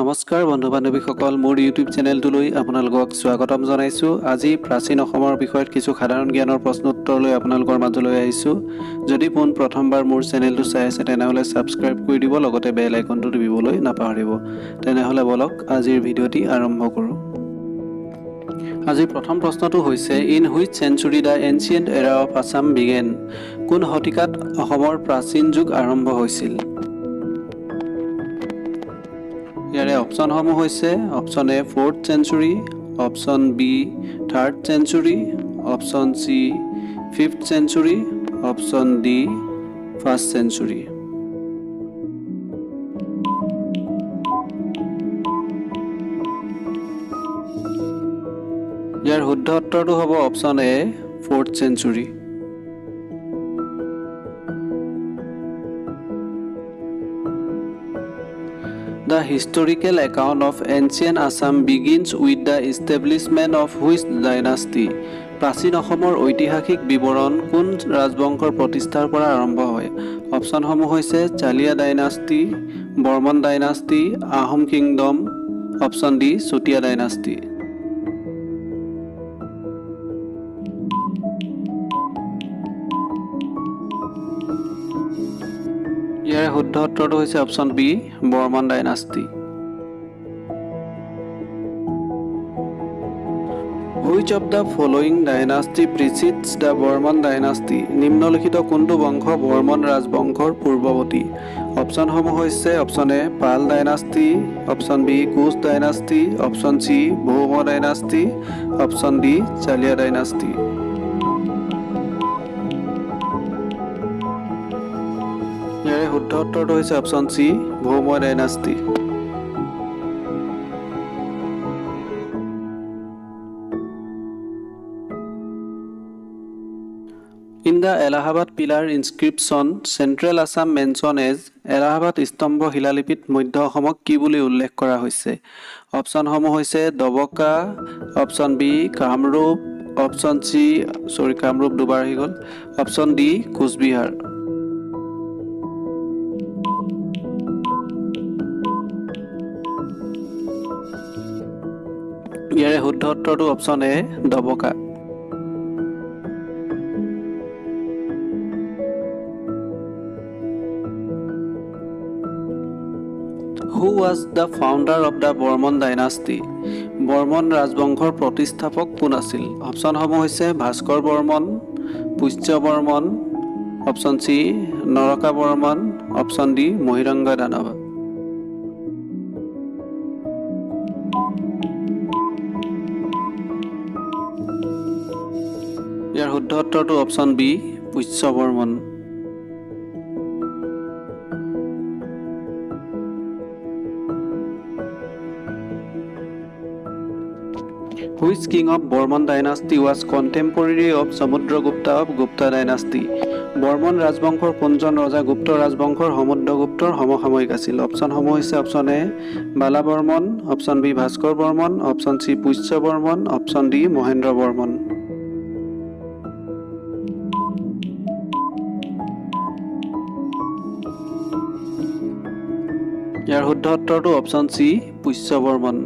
নমস্কাৰ বন্ধু বান্ধৱীসকল, মোৰ ইউটিউব চেনেলটোলৈ আপোনালোকক স্বাগতম জনাইছোঁ। আজি প্ৰাচীন অসমৰ বিষয়ত কিছু সাধাৰণ জ্ঞানৰ প্ৰশ্ন উত্তৰ লৈ আপোনালোকৰ মাজলৈ আহিছোঁ। যদি পোন প্ৰথমবাৰ মোৰ চেনেলটো চাই আছে, তেনেহ'লে ছাবস্ক্ৰাইব কৰি দিব, লগতে বেল আইকনটো টিপিবলৈ নাপাহৰিব। তেনেহ'লে বলক, আজিৰ ভিডিঅ'টি আৰম্ভ কৰোঁ। আজিৰ প্ৰথম প্ৰশ্নটো হৈছে, In which century the ancient era of Assam began? কোন শতিকাত অসমৰ প্ৰাচীন যুগ আৰম্ভ হৈছিল? ইয়াৰে অপশ্যনসমূহ হৈছে option A, fourth century, option B, third century, option C, fifth century, option D, first century. ইয়াৰ শুদ্ধ উত্তৰটো হ'ব option A, fourth century. The historical account of ancient Assam begins with the establishment of which dynasty? প্ৰাচীন অসমৰ ঐতিহাসিক বিৱৰণ কোন ৰাজবংশৰ প্ৰতিষ্ঠাৰ পৰা আৰম্ভ হয়? অপশ্যনসমূহ হৈছে Chaliya dynasty, Barman dynasty, Ahom kingdom, option D, Chutiya dynasty. ইয়াৰে শুদ্ধ উত্তৰটো হৈছে option B, Barman dynasty. Which of the following dynasty precedes the Barman dynasty? নিম্নলিখিত কোনটো বংশ বৰ্মন ৰাজবংশৰ পূৰ্বৱৰ্তী? অপশ্যনসমূহ হৈছে option A, Pala dynasty, option B, Koch dynasty, option C, Bhauma dynasty, option D, Chaliya dynasty. ইয়াৰে শুদ্ধ উত্তৰটো হৈছে option C, Bhauma dynasty. In the Allahabad Pillar inscription, Central Assam mention as? Allahabad স্তম্ভ শিলালিপিত মধ্য অসমক কি বুলি উল্লেখ কৰা হৈছে? অপশ্যনসমূহ হৈছে Dabaka, option B, Kamrup, option C, sorry, Kamrup দুবাৰ আহি গ'ল, অপশ্যন ডি, কোচবিহাৰ। ইয়াৰে শুদ্ধ উত্তৰটো option A, Dabaka. Who was the founder of the Barman dynasty? Barman ৰাজবংশৰ প্ৰতিষ্ঠাপক কোন আছিল? অপশ্যনসমূহ হৈছে Bhaskar Barman, Pushya Barman, option C, Naraka Barman, option D, Mahiranga Danava. ইয়াৰ শুদ্ধ উত্তৰটো option B, Pushya Barman. Which king of Barman dynasty was contemporary of Samudragupta of Gupta dynasty? Barman ৰাজবংশৰ কোনজন ৰজা গুপ্ত ৰাজবংশৰ সমুদ্ৰগুপ্তৰ সমসাময়িক আছিল? অপশ্যনসমূহ হৈছে option A, Bala Barman, option B, Bhaskar Barman, option C, Pushya Barman, option D, Mahendra Barman. ইয়াৰ শুদ্ধ উত্তৰটো option C, Pushya Barman.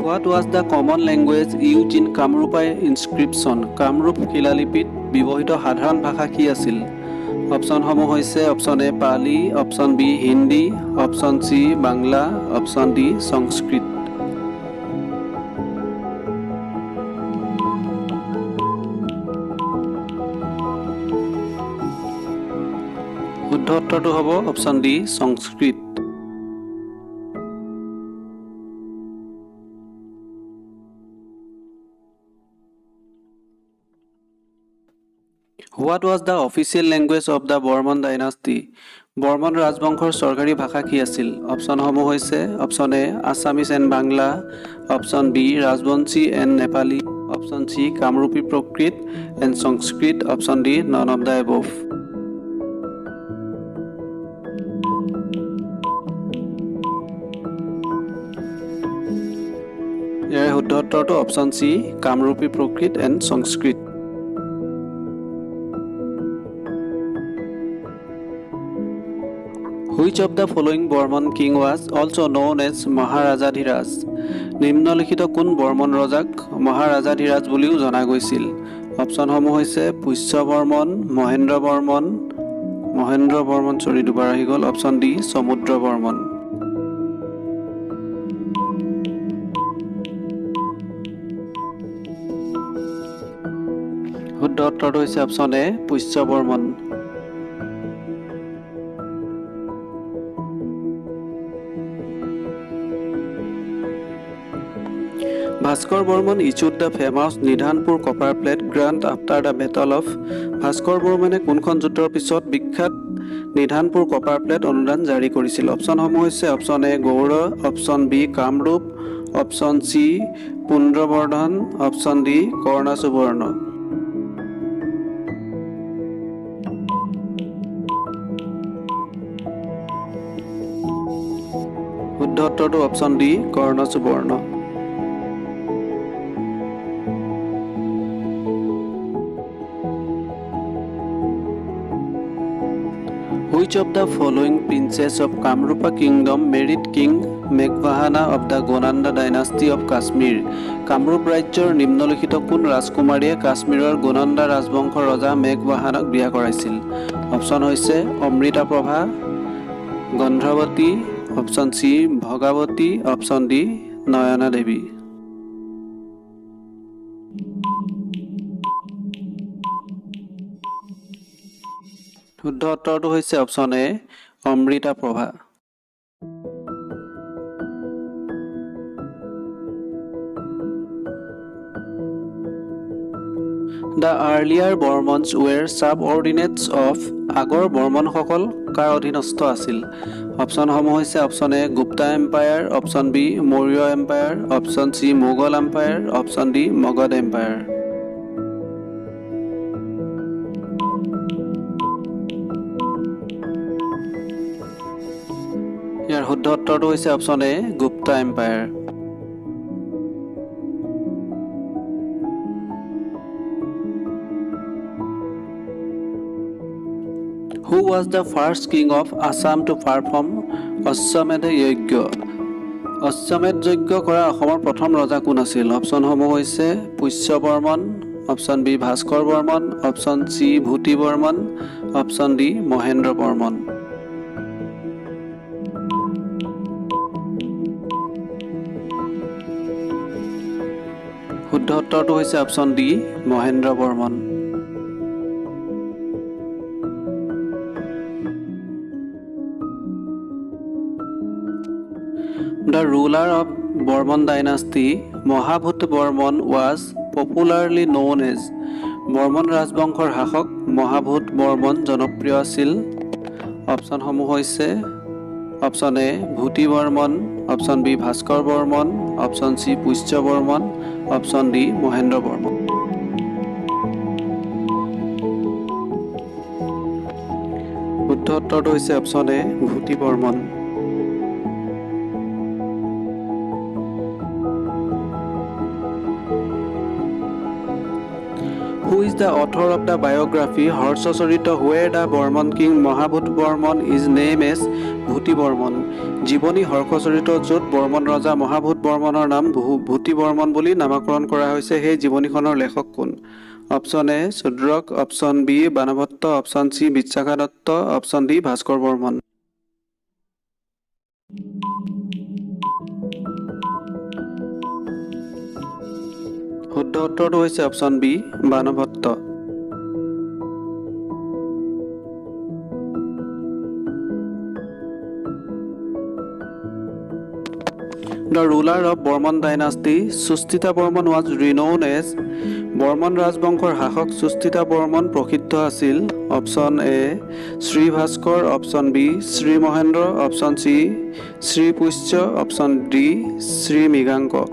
What was the common language used in Kamarupa inscription? Kamrup শিলালিপিত ব্যৱহৃত সাধাৰণ ভাষা কি আছিল? অপশ্যনসমূহ হৈছে option A, Pali, option B, Hindi, option C, Bangla, option D, Sanskrit. শুদ্ধ উত্তৰটো হ'ব option D, Sanskrit. What was the official language of the Barman dynasty? Barman ৰাজবংশৰ চৰকাৰী ভাষা কি আছিল? অপশ্যনসমূহ হৈছে option A, Assamese and Bangla, option B, Rajbanshi and Nepali, option C, Kamrupi Prakrit and Sanskrit, option D, none of the above. ইয়াৰে শুদ্ধ উত্তৰটো option C, Kamrupi Prakrit and Sanskrit. Which of the following Barman king was also known as Maharajadhiraj? নিম্নলিখিত কোন বৰ্মন ৰজাক মহাৰাজাধিৰাজ বুলিও জনা গৈছিল? অপশ্যনসমূহ হৈছে পুষ্য বৰ্মন, মহেন্দ্ৰ বৰ্মন, মহেন্দ্ৰ বৰ্মন চৰি দুবাৰ আহি গ'ল, অপশ্যন ডি সমুদ্ৰ বৰ্মন। শুদ্ধ উত্তৰটো হৈছে option A Pushya Barman. Bhaskar Barman issued the famous Nidhanpur copper plate grant after the battle of. Bhaskar বৰ্মনে কোনখন যুদ্ধৰ পিছত বিখ্যাত নিধানপুৰ কপাৰ প্লেট অনুদান জাৰি কৰিছিল? অপশ্যনসমূহ হৈছে option A Gaur, option B Kamrup, option C Pundrabardhan, option D Karnasubarna. শুদ্ধ উত্তৰটো option D Karnasubarna. Which of the following princess of Kamarupa kingdom married King Meghavahana of the Gonanda dynasty of Kashmir? Kamrup ৰাজ্যৰ নিম্নলিখিত কোন ৰাজকুমাৰীয়ে কাশ্মীৰৰ গোনন্দা ৰাজবংশৰ ৰজা মেঘবাহানক বিয়া কৰাইছিল? অপশ্যন হৈছে Amrita Prabha, Gandharvavati, option C Bhagavati, option D Nayana Devi. শুদ্ধ উত্তৰটো হৈছে option A Amrita Prabha. The earlier Barmans were subordinates of. আগৰ বৰ্মনসকল কাৰ অধীনস্থ আছিল? অপশ্যনসমূহ হৈছে option A Gupta empire, option B Maurya empire, option C Mughal empire, option D Magadha empire. ইয়াৰ শুদ্ধ উত্তৰটো হৈছে option A Gupta empire. Who was the first king of Assam to perform Ashwamedha Yajna? অশ্বমেধ যজ্ঞ কৰা অসমৰ প্ৰথম ৰজা কোন আছিল? অপশ্যনসমূহ হৈছে Pushya Barman, option B Bhaskar Barman, option C Bhuti Barman, option D Mahendra Barman. শুদ্ধ উত্তৰটো হৈছে option D Mahendra Barman. The ruler of Barman dynasty Mahabhuta Barman was popularly known as. Barman ৰাজবংশৰ শাসক মহাভূত বৰ্মন জনপ্ৰিয় আছিল। অপশ্যনসমূহ হৈছে option A Bhuti Barman, option B Bhaskar Barman, option C Pushya Barman, option D Mahendra Barman. শুদ্ধ উত্তৰটো হৈছে option A Bhuti Barman. Who is the author of the biography Harshacharita where the Barman king Mahabhuta Barman is named as Bhuti Barman? জীৱনী হৰ্ষচৰিত য'ত বৰ্মন ৰজা মহাভূত বৰ্মনৰ নাম ভূতি বৰ্মন বুলি নামাকৰণ কৰা হৈছে, সেই জীৱনীখনৰ লেখক কোন? Option A Shudraka, option B Banabhatta, option C Vishakhadatta, option D Bhaskar Barman. শুদ্ধ উত্তৰটো হৈছে option B Banabhatta. The ruler of Barman dynasty Susthita Barman was renowned as. Barman ৰাজবংশৰ শাসক সুস্থিতা বৰ্মন প্ৰসিদ্ধ আছিল। Option A Shri Bhaskar, option B Shri Mahendra, option C Shri Pushya, option D Shri Mriganka.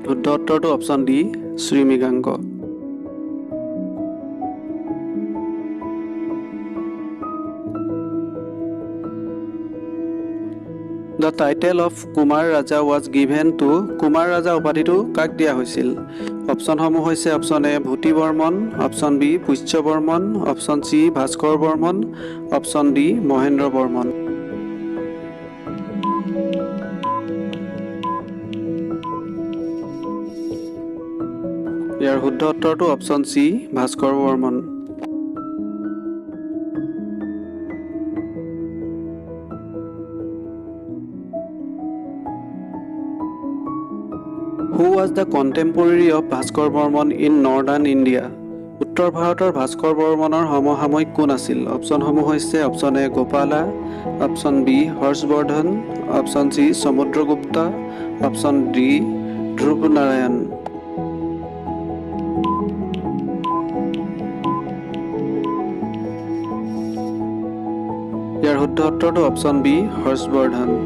শুদ্ধ উত্তৰটো option D Shri Mriganka. The title of Kumar Raja was given to. Kumar Raja উপাধিটো কাক দিয়া হৈছিল? অপশ্যনসমূহ হৈছে option A Bhuti Barman, option B Pushya Barman, option C Bhaskar Barman, option D Mahendra Barman. ইয়াৰ শুদ্ধ উত্তৰটো option C Bhaskar Barman. Who was the contemporary of Bhaskar Barman in northern India? উত্তৰ ভাৰতৰ ভাস্কৰ বৰ্মনৰ সমসাময়িক কোন আছিল? অপশ্যনসমূহ হৈছে option A Gopala, option B Harshavardhana, option C Samudragupta, option D Dhruva Narayan. ইয়াৰ শুদ্ধ উত্তৰটো option B Harshavardhana.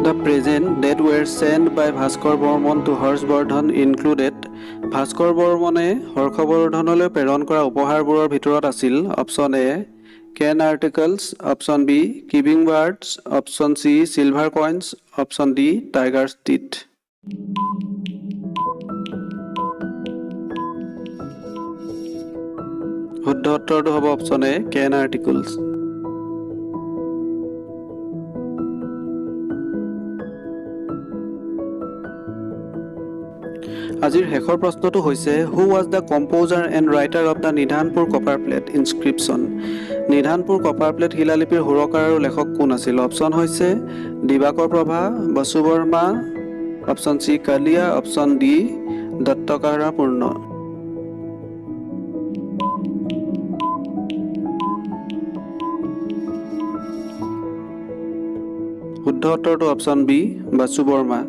The present that were sent by Bhaskar Barman to Harshavardhana included Bhaskar বৰ্মনে হৰ্ষবৰ্ধনলৈ প্ৰেৰণ কৰা উপহাৰবোৰৰ ভিতৰত আছিল option A cane articles, option B weaving birds, option C silver coins, option D tiger's teeth. শুদ্ধ উত্তৰটো হ'ব option A can articles. আজিৰ শেষৰ প্ৰশ্নটো হৈছে who was the composer and writer of the Nidhanpur copper plate inscription? Nidhanpur copper plate শিলালিপিৰ সুৰকাৰ আৰু লেখক কোন আছিল? অপশ্যন হৈছে Dibakar Prabha, Basu Barma, option C Kaliya, option D Dattakarapurna. শুদ্ধ উত্তৰটো অপশ্যন বি বাসু বৰ্মা।